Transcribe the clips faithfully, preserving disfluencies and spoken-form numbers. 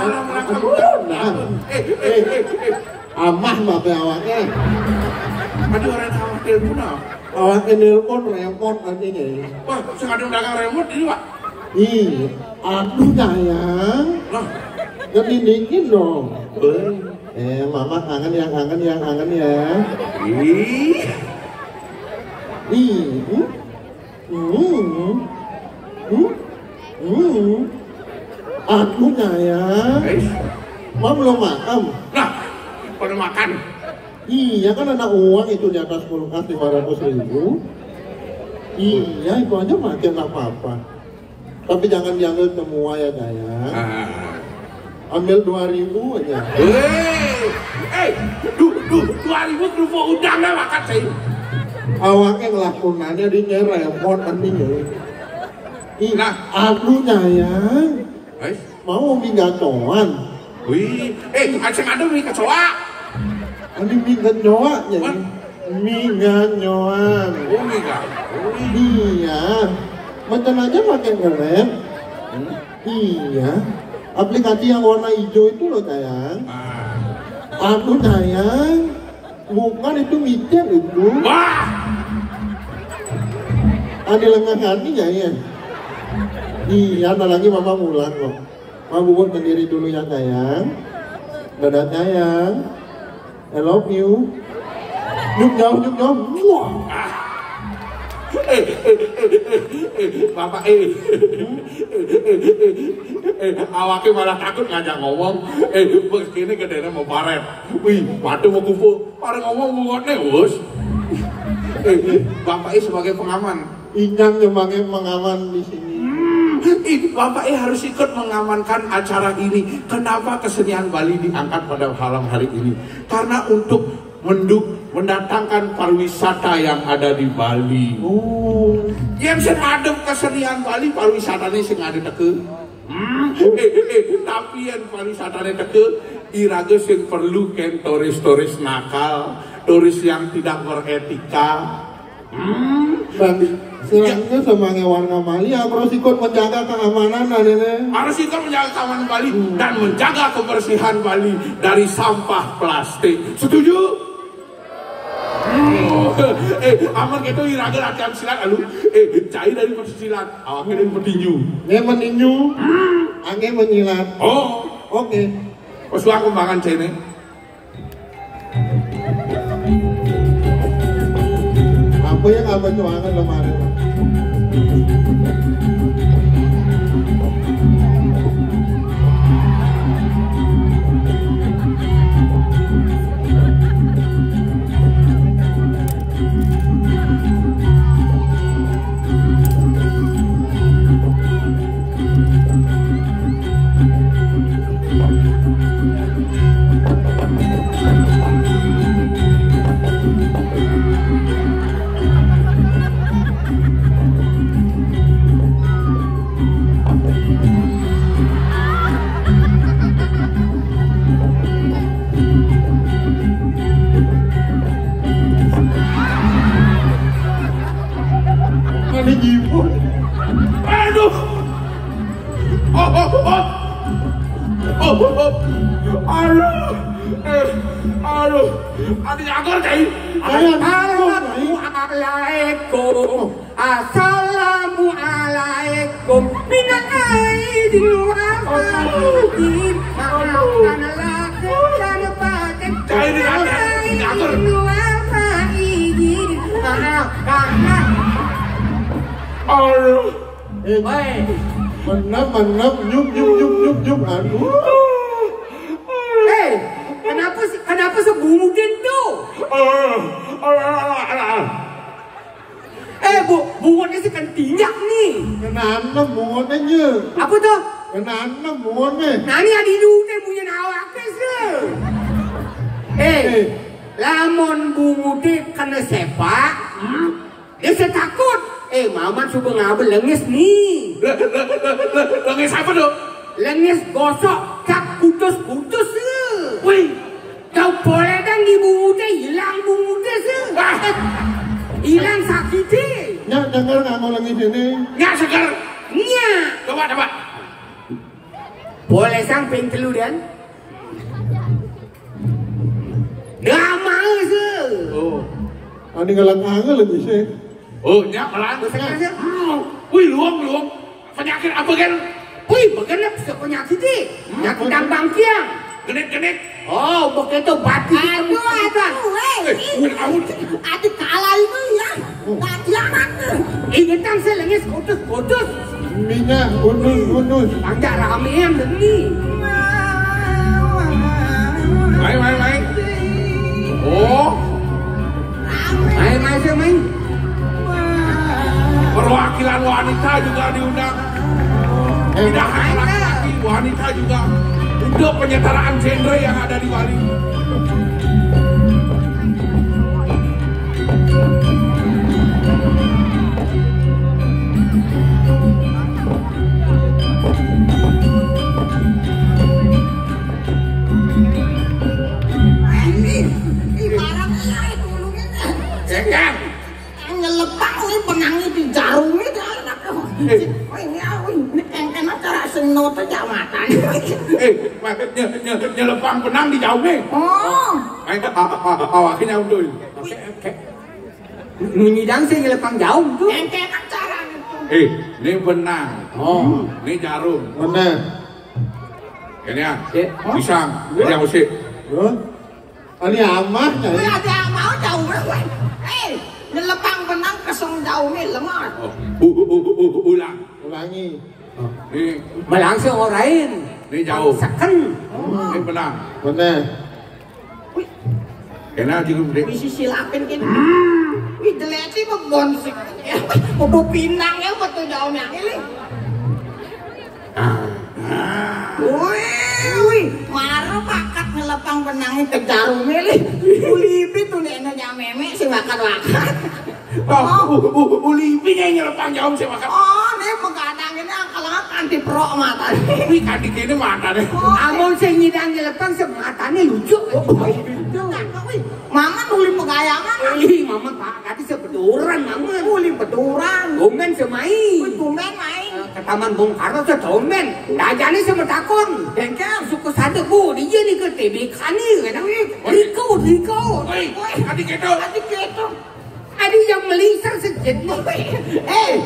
dalam rangka. Nah. Eh, eh, eh, eh. Amah mah pe awake. Aduh, orang awak telepon ah. Awake nelpon repot nanti nih. Wah, sing ada dagang remote ini, Pak. Ih, aduh sayang. Lah, jadi dingin dong. Eh, mama kangen ya, kangen ya, kangen ya. Ih. Ih, hmm? Hmm. Hmm? Hmm. Aduh sayang. Mau belum makan? Nah, pada makan. Iya kan ada uang itu di atas kulkas lima ratus ribu. Iya, itu aja makin apa-apa. Tapi jangan diambil semua ya, Dayang. Ah. Ambil dua ribu aja. Eh, eh, du, du, dua ribu kerupuk udang dah makan saya. Awaknya ngelakonannya di nyerempot anjing ya. Ih, nah. Aduh, Dayang. Eh? Mau mie gacoan. Wih, eh, aceng ada mie kecoa. Ini mie gacoa ya. Wan. Mie gacoan. Oh, mie gacoa. Iya. Macam aja pakai ngerem. Iya. Aplikasi yang warna hijau itu loh, Dayang. Ah. Aku, Dayang. Bukan, itu micin itu. Wah. Ada lengan hati ya, ya. Iya, ada lagi mama pulang kok. Mama bubur sendiri dulu ya, Dayang. Dadah, Dayang. I love you. Nyum nyau, nyum nyau. Muah. Eh, eh, eh, eh, eh, eh, Bapak, eh. Eh, eh, eh, eh, eh, awaknya malah takut ngajak ngomong. Eh, begini gedenya mau baret. Wih, waduh mau kupu. Pada ngomong muatnya, Bos. Eh, eh, Bapak, eh, sebagai pengaman. Inang sebagai pengaman di sini. Hmm, ih, Bapak, eh, harus ikut mengamankan acara ini. Kenapa kesenian Bali diangkat pada malam hari ini? Karena untuk menduk-, mendatangkan pariwisata yang ada di Bali. Oh. Yang sing ada kesenian Bali, pariwisatanya sing ada teke. Hmm, eh, eh, eh, tapi yang pariwisatanya teke, iraga sing perlu kan turis-turis nakal, turis yang tidak beretika. Hmm. Dan silangnya sebagai warga Bali harus ikut menjaga keamanan, adanya. Harus ikut menjaga keamanan Bali dan menjaga kebersihan Bali dari sampah plastik. Setuju? Hmm. Eh, aman gitu iraga latihan silat lalu. Eh, cai dari pencak silat, awaknya dari petinju. Dia meninju, angin menyilat. Oh. Oke. Pesuang kembangan cai ini. Apa yang abah tuangan lemari? Ada jiwa. Aduh. Oh, oh, oh. Oh, oh, oh. Aduh. Eh, aduh. Ada jagar, Cai. Ada. Assalamualaikum. Assalamualaikum. Minal aidin wal faizin. Maafkan lahir dan batin. Minal aidin wal faizin. Maafkan. Aduh. Eh, woi. Menep, menep, nyup, nyup, nyup, nyup, nyup. Aduh. Eh, kenapa sih, kenapa sebungutin tuh? Eh, bu, bungutin sih kan tinjak nih. Kenapa bungutin aja? Apa tuh? Kenapa bungutin? Nah, ini ada duitnya punya awaknya sih. Eh, eh. Lamun bungutin kena sepak, hmm? Dia sih takut. Eh, Maman suka ngabel lenges nih. Le-, le-, le-, le-, lenges apa tuh? Lenges gosok, cap putus-putus. Wih, kau boleh kan di bungude, hilang bungude sih. Ah. Hilang sakitnya. Nyak dengar nggak mau lenges ini? Nyak seger. Nyak. Coba, coba. Boleh sang ping telu dan. Damai se. Oh. Ani ngelak angel lagi sih. Oh, nyak malah. Betul sih. Hmm. Wih, luang, luang. Penyakit apa kan? Wih, begenep se penyakit sih. Hmm, penyakit apa? Tambang kiang. Genit-genit. Oh, begitu batin. Aduh, aduh, eh. Eh, bukan amun. Aduh, kalah ini ya. Batin amat. Ingetan saya lengis putus-putus. Minyak gunung-gunung. Panjak ramean demi. Mai, mai, mai. Oh. Mai, mai, saya mai. Perwakilan wanita juga diundang. Tidak hanya laki-laki, wanita juga. Untuk penyetaraan genre yang ada di Bali. Ini, ini barang saya dulu ini. Cekan. Nyelepang ini benangnya di jarum itu. Eh. Oh, ini aku ini kengken acara sing noto jawatan. Eh, maksudnya nye- nyelepang benang di jarum nih. Oh. Ayo, awaknya untuk. Nunyi dang sih nyelepang jarum tuh. Kengken acara itu. Eh, ini benang. Oh, ini jarum. Benar. Ini ya. Pisang. Ini yang usik. Hah? Ani amah. Wih, ada yang mau jauh weh. Eh, nyelepang benang kesong jauh nih lemah. Oh, u- u- u- u- ulang. Ulangi. Ini Malang sih orain. Ini jauh. Seken. Ini benang. Benar. Wih, Kena juga gede. Bisa silapin kan. Wih, jelek sih mau bonsek. Mau pinang ya betul jauh yang ini. Wih, wih, mara bakat ngelepang benangnya ke jarum ini. Ulipi tuh nek nek meme sih bakat-bakat. Oh, u- u- ulipi nih nyelepang jarum sih makan. Oh, ini begadang ini angkel anti pro mata. Wih, tadi kini mata deh. Amun sing nyidang nyelepang sematane lucu. Nah, wih, mama nuli pegayangan. Ih, mama pak tadi sebeduran mama. Nuli beduran. Tumben semai. Wih, tumben mai. Ke Taman Bung Karno setumben. Dajane semetakon. Bengkel. Suku sadek bu, dia nih ke T B K nih, kata. Riko, Riko. Woi, tadi keto. Tadi keto. Ada yang meliser sedikit. Eh,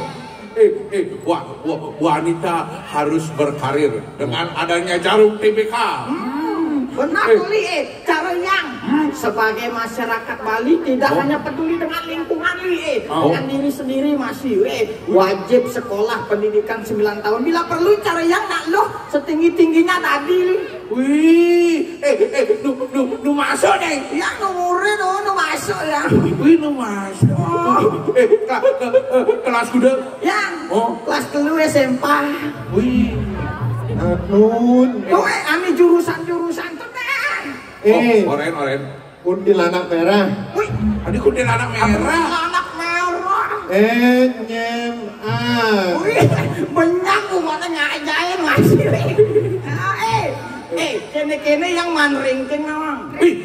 Eh, eh, wa- wa- wanita harus berkarir dengan adanya jarum T B K. Hmm, benar Eh. Uli, eh, cara yang hmm, sebagai masyarakat Bali tidak Oh. hanya peduli dengan lingkungan Uli, eh, Oh. dengan diri sendiri masih, eh, wajib sekolah pendidikan sembilan tahun. Bila perlu cara yang nak loh setinggi tingginya tadi Uli. Wih, eh, eh, nu, nu, nu masuk nih. Ya, nu murid, oh, nu masuk ya. Wih, nu masuk. Oh. Eh, ke- ke- eh, kelas kuda. Ya. Oh. Kelas telu S M P. Wih. Anun. Tuh, eh, ani jurusan-jurusan tuh, Bang. Eh. Oh, oren, oren. Kuntilanak merah. Wih. Tadi kuntilanak merah. Anak merah. Eh, nyem ah. Wih, banyak umatnya ngajain masih. Ah, eh, eh, kene-kene yang man ranking nawang. Wih.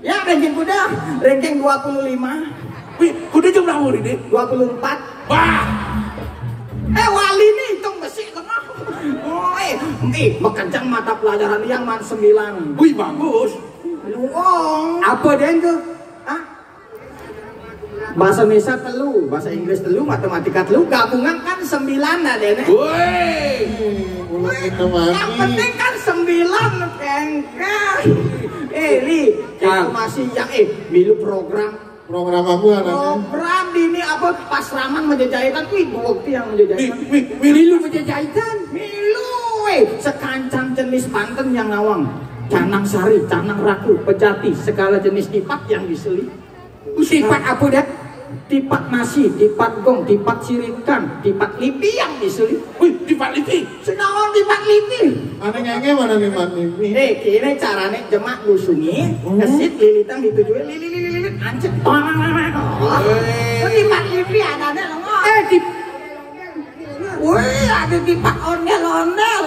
Ya, ranking kuda, ranking dua puluh lima. Wih, kuda jumlah murid deh. Dua puluh empat. Wah. Eh, wali nih hitung besi kena. Oh, eh, eh, bekencang mata pelajaran yang man sembilan. Wih, bagus. Luong. Apa dia tuh? Hah? Bahasa Indonesia telu, bahasa Inggris telu, matematika telu, gabungan kan sembilan ada nih. Woi. Ulang kita mati. Yang penting kan sembilan, kengkeh. Eh, Li, kita Kang. masih yang, eh, milu program. Program apa anaknya? Program di ini apa, Pasraman menjejaitan, wih, dua yang Wih, menjejaitan. wih, wih. Milu menjejaitan. Milu, eh, sekancang jenis panten yang nawang. Canang sari, canang raku, pejati, segala jenis tipat yang diseli. Tipat apa dah? Tipat nasi, tipat gong, tipat sirikan, tipat lipi yang diseli. Wih, tipat lipi. Senawan tipat lipi. Ada ngenge mana tipat lipi? Eh, kini carane jemak dusungi, Hmm. kesit lilitan dituju lili lili lili ancet. Wah. Tipat lipi ada ada lemah. Eh, di Wih, ada tipat ondel-ondel.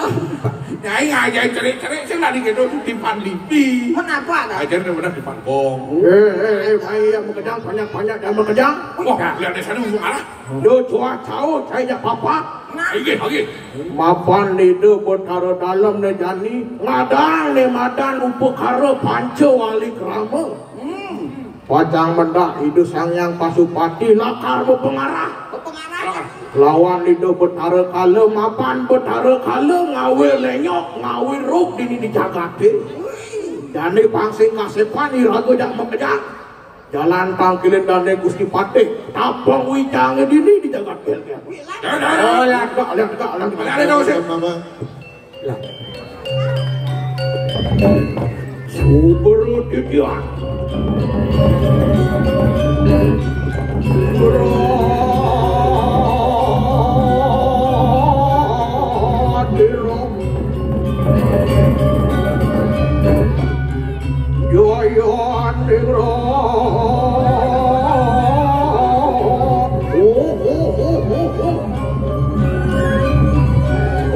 Nyai ngajain cerik-cerik sih tadi gitu tipat lipi. Kenapa ada? Ajar udah tipat gong. Eh, eh, eh, saya yang mengenyang banyak-banyak dan mengenyang. Wah, lihat di sana musuh arah. Lu cua tahu saya papa. Lagi, lagi. Mapan lidu betara dalam ne jani ngadang ne madan upakara panca wali krama. Hmm. Pacang mendak idu sangyang pasupati lakar bepengarah. Bepengarah. Lawan idu betara kala mapan betara kala ngawir lenyok ngawir ruk dini di jagate. Jani pangsing kasepan iraga jak makejang. Jalan pangkilin dane Gusti Patih, tapang wijange dini di jagat Belgia. Oh, lagak, lagak, lagak. Ada, ada, ada. Mama. Lah. Subur titian. Bro.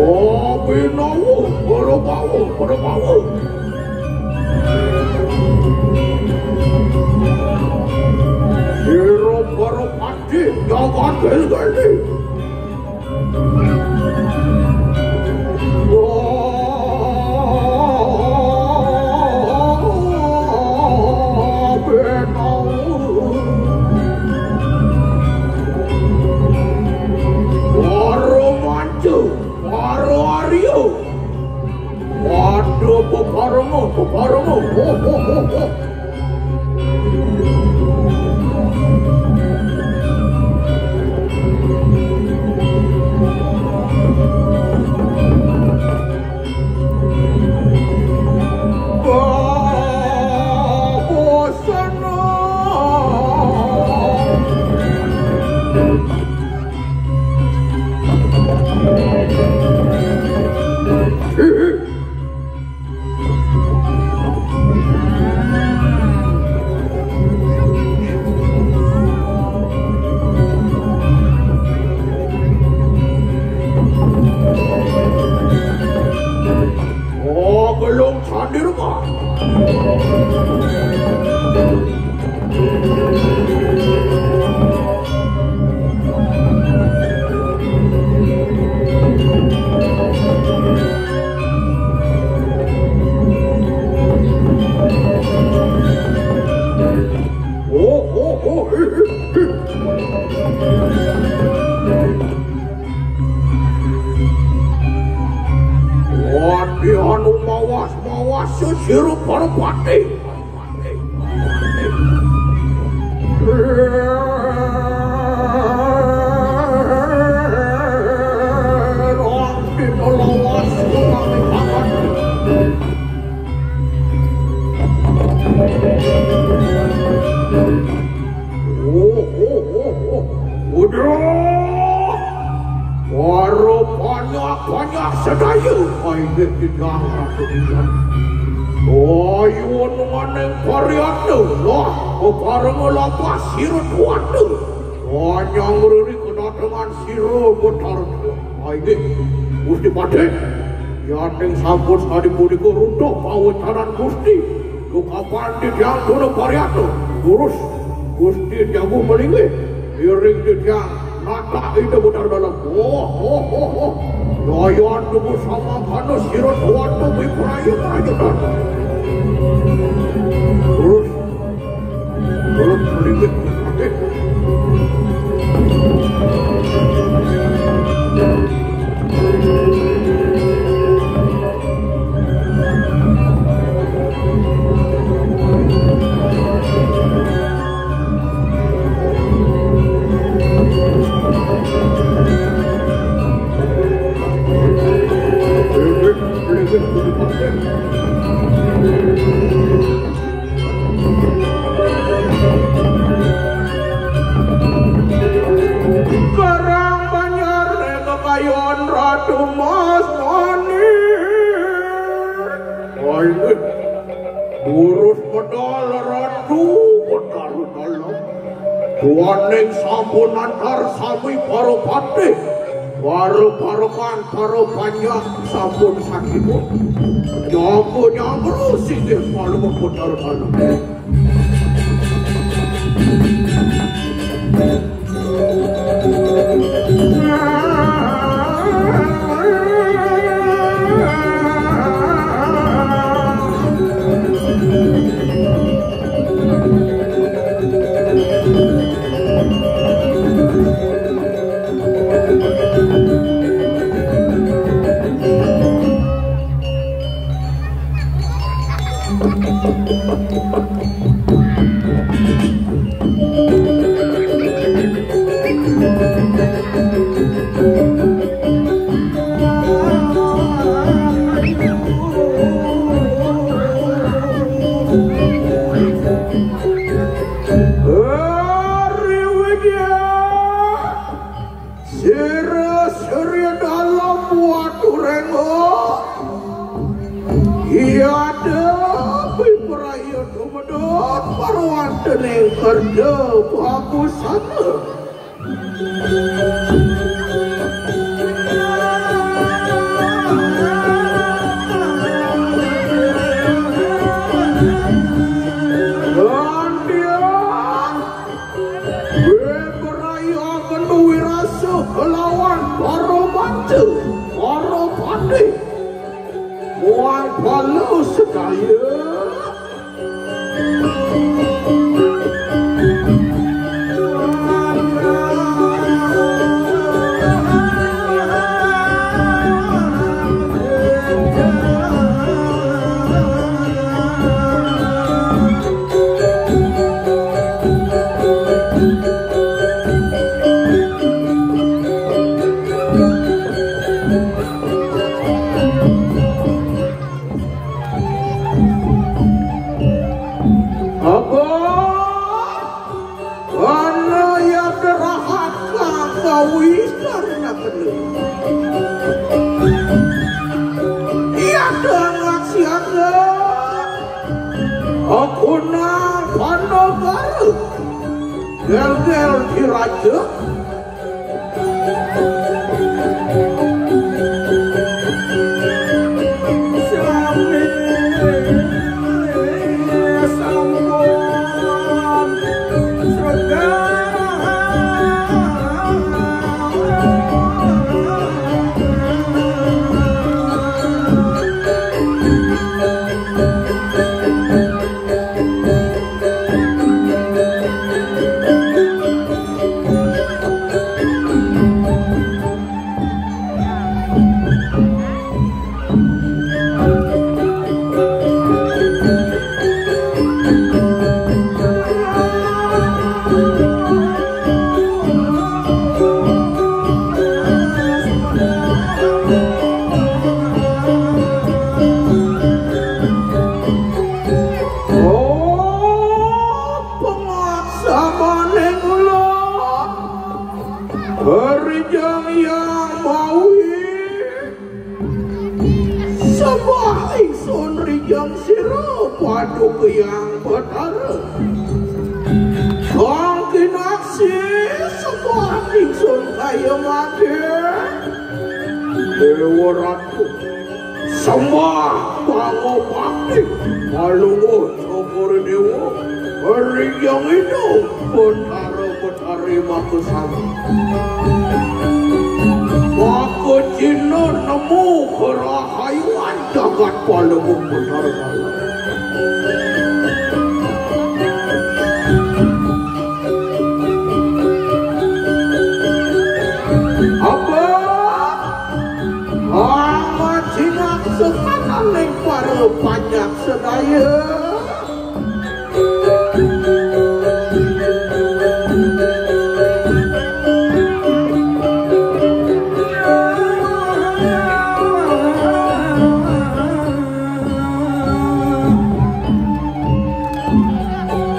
Abinawa, Barabawa, Barabawa. Sira para pati jagat Belgali. Abinawa. Para mancu. Para Arya. Waduh, peparengan, peparengan. Ho, ho, ho, ho. Babosana. Oh, belum sandir, Pak. Oh, oh, oh, eh, eh, eh. Wati anu mawas-mawas sesiruk para pati. Oh, oh, oh, oh. Udah. Para banyak-banyak sedaya. Ai, nggih, titiang Ratu Bisan. Ayo, nunganing pariatna. Lah, kepareng lapas sira tuwata. Kanyang riri kedatengan sira Betara. Ai, nggih, Gusti Patih. Yaning sampun sakadi punika runtuh pawecanan Gusti. Dukapan titiang tuna pariatna. Durus Gusti Jago Melinggih. Iring titiang natak Ida Betara Dalem. Oh, oh, oh, oh. Yayan tubuh samangkana sira tuwata miprayu prajurit. Durus Karang Banjar kekayon Ratu Mas Mani. Ayo, durus medal Ratu Betara Dalem. Duaning sampun antar sami para patih, para parekan, para panjak sampun sakipun. Jaga nyanggra singgih Palembang Betara Dalem. Hari Widya. Sira Surya Dalem Watu Renggo. Iya, Dewi Praya Tumedot Parwantening Kerja Bagusana. Para patih, muang bala sedaya. Apa? Ana ya derahat kawi karena kena. Iya dangak siaga. Aku nang panogara. Gel-gel diraja. Oh, pangaksamane kula. Rijang yang mawi. Sembah ingsun rijang sira paduka yang Betara. Sang Kinaksi sembah ingsun kaya mati. Dewa Ratu. Sembah pangobakti, palungguh Cokor Dewa, ring yang idup, Betara Betari maka sami. Maka Cina nemu kerahayuan jagat palungguh Betara Kala. Apa? Amat jinak sukananing para panjak sedaya.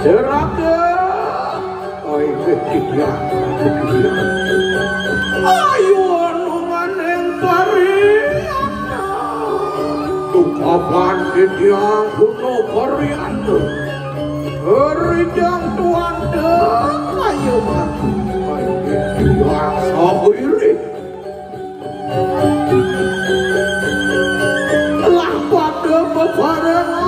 Jeraka. Oi, Widya, Widya. Ayo, anu maning pariana. Tukapan Widya, guna pariana. Rijang tuan dek, ayo, Mas. Oi, Widya, sawiring. Lah pada bebarengan.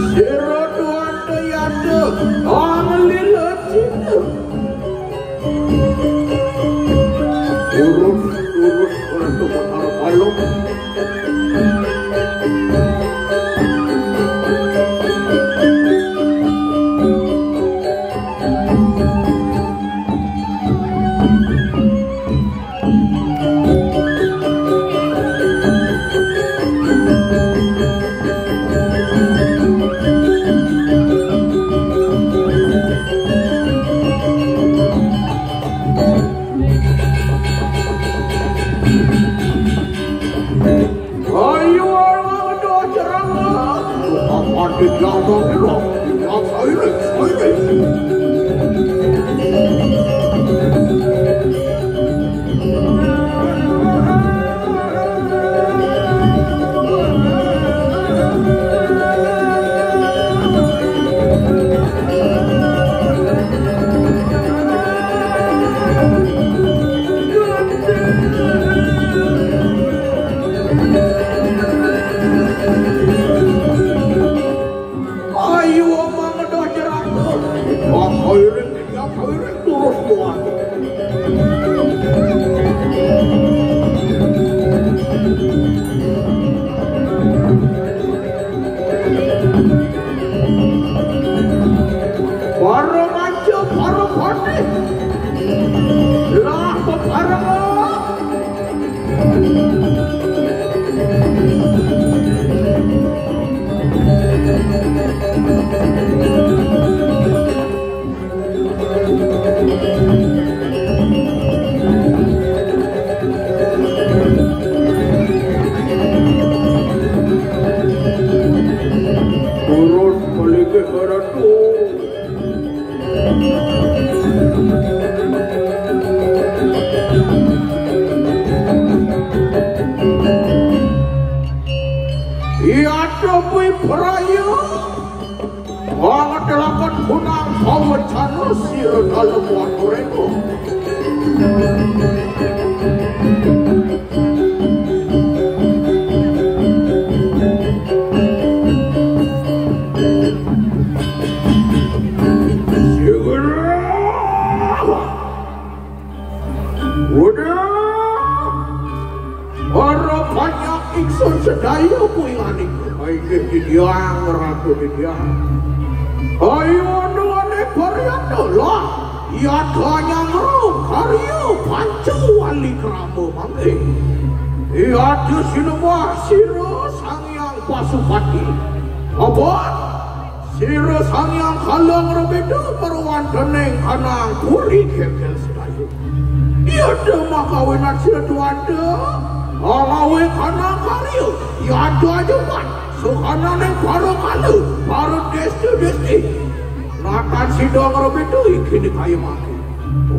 Sira duwante yada anglila cita. Urus, urus, urus, Betara Palung. Para manca, para patih. Lah, bebareng. Terus balik ke Ratu. Iya, Dewi Praya. Wong ngetelaken gunang pawecana sira dalem waturengko. Sira. Waduh. Para panyak ingsun sedaya kuwi ngani. Inggih titiang Ratu titiang. Ayo nuwane Baryata lah. Yadha nyangro karya panca wali krama mangke. Yadha sinembah sira Sang Hyang Pasupati. Apa? Sira Sang Hyang Kalang Rebeda perwantening kanang puri geger sedayu. Iya demak kawinan sira tuwanda, alawe kanang karya, yadha ajeman, sukananing para kala, para desti-desti. Natan sida ngrebeda iki kaya mati.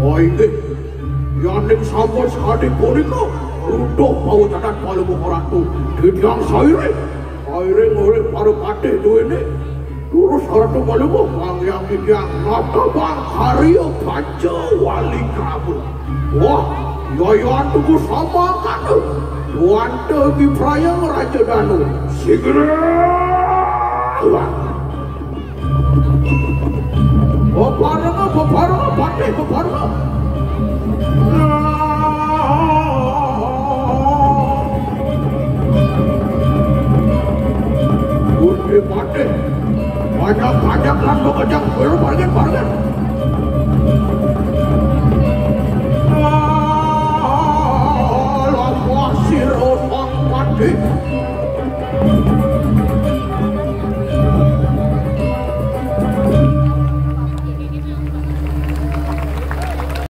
Wah, inggih. Yaning sampun sakadi punika, runtuh pawucanan Palembang Ratu. Gedang sairing. Kairing oleh para patih duwene. Terus Ratu Palembang, Wang Yang Bidyang, nata bang karya panca wali Prabu. Wah, yayan tuku sama kanu. Wante Biprayang Raja Danu. Sigra. Bebarenga, bebarenga, patih, bebarenga. Gusti patih, banyak-banyak lan bekejang, barengan, barengan. Alah, wah, sira sang patih.